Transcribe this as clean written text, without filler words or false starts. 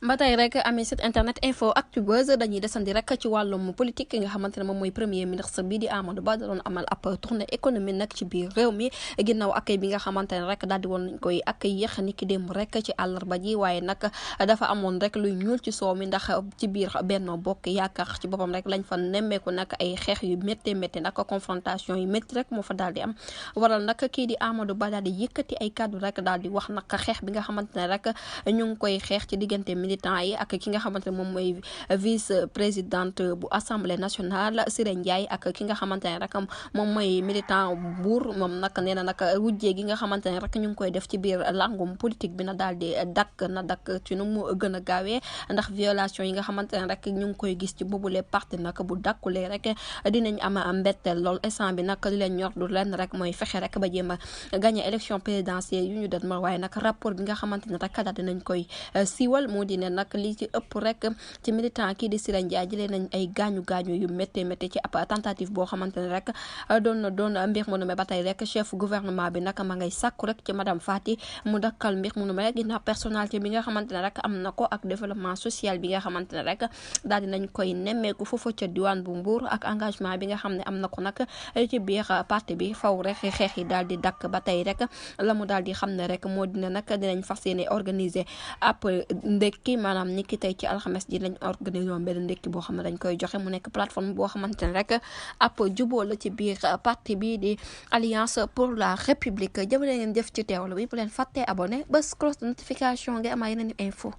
ba tey rek amee site internet info actubuzz dañuy desandi rek ci wàllum politique ki nga xamante ne moom mooy premier ministre bi di Amadou Ba da doon amal ab tournée économique nag ci biir réew mi ginnaaw accueil bi nga xamante ne rek daal di woon nañ koy accueillir ni ki démb rek ci àllarba ji waaye nag dafa amoon rek luy ñuul ci soow mi ndax ci biir Benno Bokk Yaakaar ci boppam rek lañ fa nemmeeku nag ay xeex yu métti métti nag confrontation yu métti rek moo fa daal di am waral nag kii di Amadou Ba daal di yëkkati ay kàddu rek daal di wax nag xeex bi nga xamante ne rek ñu ngi koy xeex ci diggante militant yi ak ki nga xamante ne moom mooy vice présidente bu assemblée nationale Siré Ndiaye ak ki nga xamante ne rek moom mooy militant buur moom nag nee na nag wujjee gi nga xamante ne rek ñu ngi koy def ci biir langum politique bi na daal di dakk ci nu mu gën a gaawee ndax violation yi nga xamante ne rek ñu ngi koy gis ci boobule parti nag bu dakkulee rek dinañ am mbetteel lool instant bi nag li leen ñor du lenn rek mooy fexe rek ba jéem a gagné élection présidentielle yu ñu det ma waaye nag rapport bi nga xamante ne rek daal dinañ koy siiwal moo di ne nag li ci ëpp rek ci militant kii di Siré Ndiaye jëlee nañ ay gaañu yu métti métti ci ab tentative boo xamante ne rek doon mbir mu nu ba tey rek chef gouvernement bi nag ma ngay sàkku rek ci madame Fati mu dakkal mbir mu nu rek ginnaaw personnalité bi nga xamante ne rek am na ko ak développement social bi nga xamante ne rek daal dinañ koy nemmeeku foofu ca diwaan bu Mbour ak engagement bi nga xam ne am na ko nag ci biir parti bi faw rek xeex yi daal di dakk ba tey rek la mu daal di xam ne rek moo dina nag dinañ fas yéene organiser ab ndekki maanaam ni ki tey ci alxames ji lañ organisé woon benn ndekki boo xam ne dañ koy joxe mu nekk plateforme boo xamante ne rek ab jubóo la ci biir parti bi di Alliance pour la République jëm leen ngeen jëf ci teewlu bi bu leen fàttee abonné bés cloche de notification nga am yeneen info